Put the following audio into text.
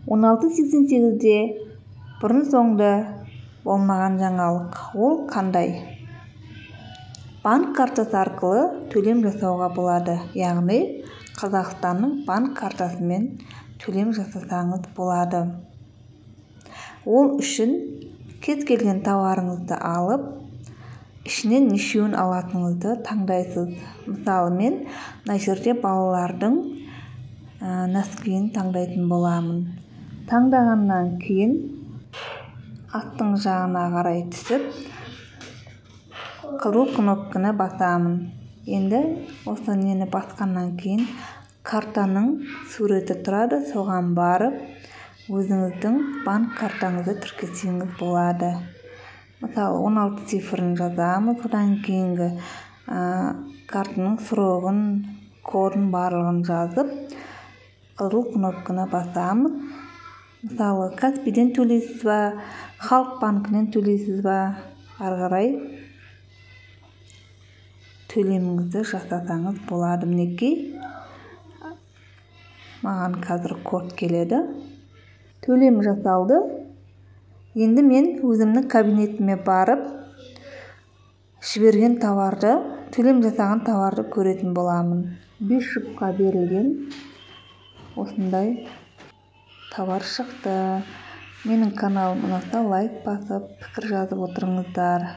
16.88-де бұрын-соңды болмаған жаңалық. Ол қандай? Банк картасы арқылы төлем жасауға болады, яғни Қазақстанның банк картасымен төлем жасасаңыз болады. Ол үшін кез келген тауарыңызды алып, ішінен нешеуін алатыныңызды таңдайсыз. Мысалы, мен мына жерде балалардың носкиін таңдайтын боламын. Таңдағаннан кейін астыңғы жағына қарай түсіп, қызыл кнопканы басамын. Енді осы нені басқаннан кейін картаның суреті тұрады, соған барып өзіңіздің банк картаңызды тіркесеңіз болады. Мысалы, 16 цифрын жазамыз, одан кейінгі картаның срогын, кодын, барлығын жазып, қызыл кнопканы басамыз. Мысалы, Каспийден төлейсіз ба, Халық банкінен төлейсіз ба, ары қарай төлеміңізді жасасаңыз болады. Мінекей, маған қазір код келеді. Төлем жасалды. Енді мен өзімнің кабинетіме барып, жіберген товарды, төлем жасаған товарды көретін боламын. 5 жұпқа берілген осындай товар шықты. Менің каналым ұнаса, лайк басып, пікір жазып отырыңыздар.